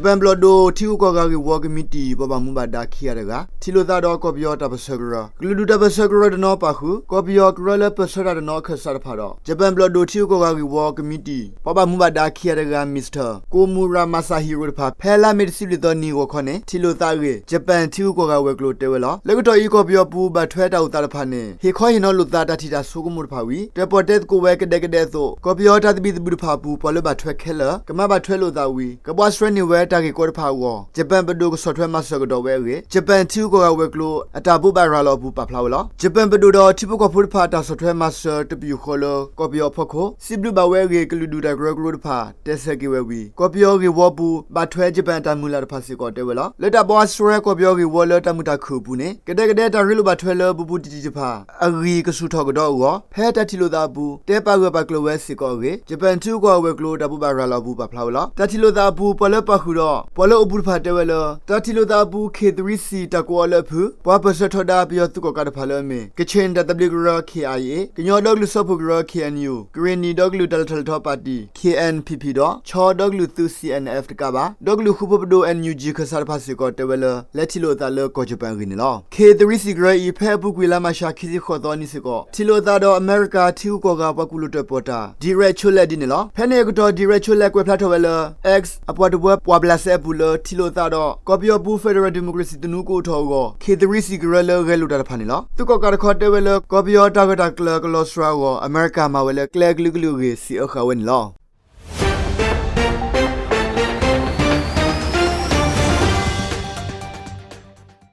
ယပၣ်ဘျီၣ်ဒိၣ်ထံဂုၤကီၢ်ဂၤဂ့ၢ်ဝီကမံးတံာ် ပှၤဘၣ်မူဘၣ်ဒါခံဂၤတဂၤ ထံၣ်လိာ်သးဒီးကီၢ်ပယီၤတၢ်ပၢၢ်ဆၢကရၢ, ကလုာ်ဒူၣ်တၢ်ပၢၢ်ဆၢကရၢတနီၤပာ်ဃုာ် ကီၢ်ပယီၤကရၢလၢပၢၢ်ဆၢတၢ်တနီၤအခၢၣ်စးတဖၣ်ဒီး ယပၣ်ဘျီၣ်ဒိၣ်ထံဂုၤကီၢ်ဂၤဂ့ၢ်ဝီကမံးတံာ် ပှၤဘၣ်မူဘၣ်ဒါခံဂၤတဂၤ Mister Komura Masahiro တဖၣ် ဖဲလါမ့ၤတဆံလွံၢ်သီနံၤဂီၤခီန့ၣ် ထံၣ်လိာ်သးအဂ့ၢ် ယပၣ်ထံဂုၤကီၢ်ဂၤဝဲၤကျိၤတဲဝဲလီၤ. လၢကတီၢ်အံၤ ကီၢ်ပယီၤပူၤ ဘၣ်ထွဲတၢ်အိၣ်သးတဖၣ်န့ၣ် ဟ့ၣ်ခီဟ့ၣ်နီၤလိာ်သးတၢ်ထံၣ်တၢ်ဆိကမိၣ်တဖၣ်ဝံၤ တၢၣ်ပီၣ်တဲသကိးဝဲကဒဲကဒဲအသိး ကီၢ်ပယီၤတၢ်သဘံၣ်သဘုၣ်တဖၣ်အပူၤ ပှၤလၢဘၣ်ထွဲခဲလၢာ် ကမၤဘၣ်ထွဲလိာ်သးဝံၤ ကဘှါဆှဲန့ၢ်ဝဲတၢ်ဂ့ၢ်ကီတဖၣ်အဂီၢ် ယပၣ်ပဒိၣ်ကဆီၣ်ထွဲမၤစၢၤကဒီးဝဲအဂ့ၢ် ယပၣ်ထံဂုၤကီၢ်ဂၤဝဲၤကျိၤ အတၢ်ဘိးဘၣ်ရၤလီၤအပူၤပာ်ဖျါဝဲလီၤ. ယပၣ်ပဒိၣ်ဒီးထံဖိကီၢ်ဖိတဖၣ် တၢ်ဆီၣ်ထွဲမၤစၢၤတပယူာ်ဃီလၢ ကီၢ်ပယီၤအဖီခိၣ် စံးဘျုးဘၣ်ဝဲအဂ့ၢ် ကလုာ်ဒူၣ်တၢ်ကရၢကရိတဖၣ် တဲဆၢက့ၤဝဲဝံၤ ကီၢ်ပယီၤဂ့ၢ်ဝီပူၤ ဘၣ်ထွဲယပၣ်အတၢ်မုၢ်လၢ်တဖၣ်စ့ၢ်ကီးတဲဝဲလီၤ. လၢတၢ်ဘှါဆှဲကီၢ်ပယီၤဂ့ၢ်ဝီလၢတၢ်မုာ်တၢ်ခုၣ်အပူၤန့ၣ် ကဒဲကဒဲတၢ်ရ့လိာ်ဘၣ်ထွဲလၢ ပူၤပူၤတံၢ်တံၢ်တဖၣ် အဂံၢ်ကဆူၣ်ထီၣ်ကဒီးအဂီၢ် ဖဲတၢ်ထံၣ်လိာ်သးအပူၤ တဲပာ်ဂၢၢ်ပာ်ကျၢၤဝဲစ့ၢ်ကီးအဂ့ၢ် ယပၣ်ထံဂုၤကီၢ်ဂၤဝဲၤကျိၤ တၢ်ဘိးဘၣ်ရၤလီၤအပူၤပာ်ဖျါဝဲလီၤ. တၢ်ထံၣ်လိာ်သးအပူၤ ပှၤလၢပာ်ဃုာ်ဒီး ပှၤလၢအိၣ်ဘူးတဖၣ်တဲဝဲလၢ တၢ်ထံၣ်လိာ်သးအပူၤ K three C တၢ်ကိးအီၤလၢအဖုၣ် ပှၤပၢၢ်ဆၢထီဒါပယီၤသုးကီၣ်ကးတဖၣ်လၢအမ့ၢ် ကခ့ၣ်တၢ်သဘျ့ကရၢ K I A, ကညီဒီကလုာ်စၢဖှိၣ်ကရၢ K N U, ကရ့ၣ်နံၣ်ဒီကလုာ်တၢ်လဲၤထီၣ်လဲၤထီပၣ်တံၣ် K N P P ဒီး ခၠီဒီကလုာ်သုး C N F တကးဘၣ် ဒီကလုာ်ဃူဖိးပဒိၣ် N U G ခၢၣ်စးတဖၣ်စ့ၢ်ကီးတဲဝဲလၢ လဲၤထံၣ်လိာ်အသးလၢကီၢ်ယပၣ်အဂ့ၢ်န့ၣ်လီၤ. K three C ကရၢအံၤ ဖဲအပူၤကွံာ်လါမးရှး ခံဆံဃိးသီနံၤစ့ၢ်ကီး ထံၣ်လိာ်အသးဒီးအမဲရကၤထံဂုၤကီၢ်ဂၤပှၤကူၣ်လိာ်တၢၣ်ပီၣ်တၢ် Derek Chollet ဒ်န့ၣ်လီၤ. ဖဲန့ၣ်အကတီၢ် Derek Chollet ကွဲးဖျါထီၣ်ဝဲလၢ X အပှၤတဝၢပှာ်ဘျးစဲအပူၤလၢ ထံၣ်လိာ်အသးဒီး ကီၢ်ပယီၤပူၤ Federal Democracy သနူကအိၣ်ထီၣ်အဂီၢ် K three C ကရၢလၢဂဲၤလိာ်တၢ်တဖၣ်န့ၣ်လီၤ. သုးကီၣ်ကးတခီတဲဝဲလၢ ကီၢ်ပယီၤတၢ်ဂၢၢ်တၢ်ကျၢၤကလီၤစှၤအဂီၢ် အမဲရကၤမၤဝဲလၢကျဲအကလုာ်ကလုာ်အဂ့ၢ် စံးအၢဃာ်ဝဲန့ၣ်လီၤ.